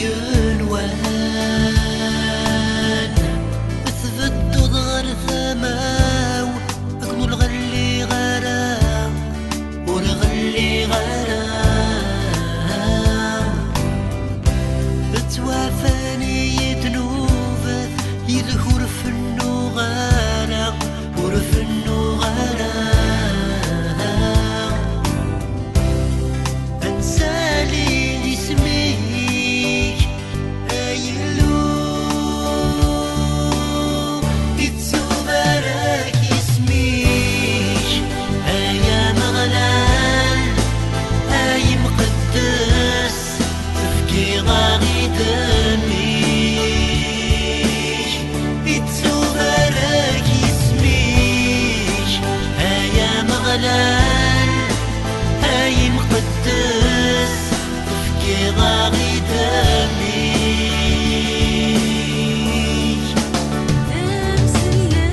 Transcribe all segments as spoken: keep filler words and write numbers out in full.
Yenwan tbedduḍ ɣer tama-w, akken ur ɣelliɣ ara, ur ɣelliɣ ara. Ttwafan-iyi ddnubat, yid-k ur fennuɣ ara, ur fennuɣ ara. Ad nsali isem-ik, ay Illu, ittubarek isem-ik, ay Ameɣlal, ay Imqeddes, tefkiḍ-aɣ-id mmi-k. Ittubarek isem-ik, ay Ameɣlal, ay Imqeddes, tefkiḍ-aɣ-id mmi-k. D amsellek.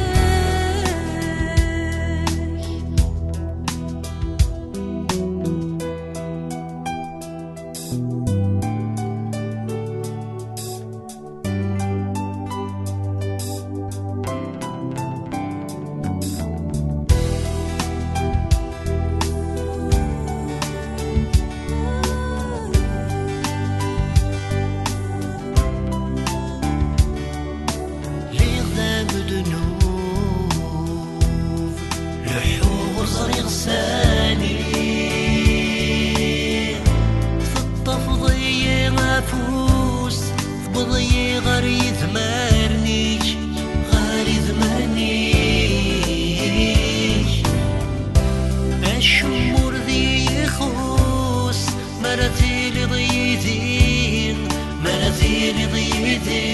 Lliɣ d amednub, leḥḥuɣ ur ẓriɣ sani. Teṭṭafeḍ-iyi afus, tewweḍ-iyi ɣer yidmaren-ik, ɣer yidmaren-ik. Acemma ur d iyi-ixuṣṣ, mi ara tiliḍ yid-i, mi ara tiliḍ yid-i.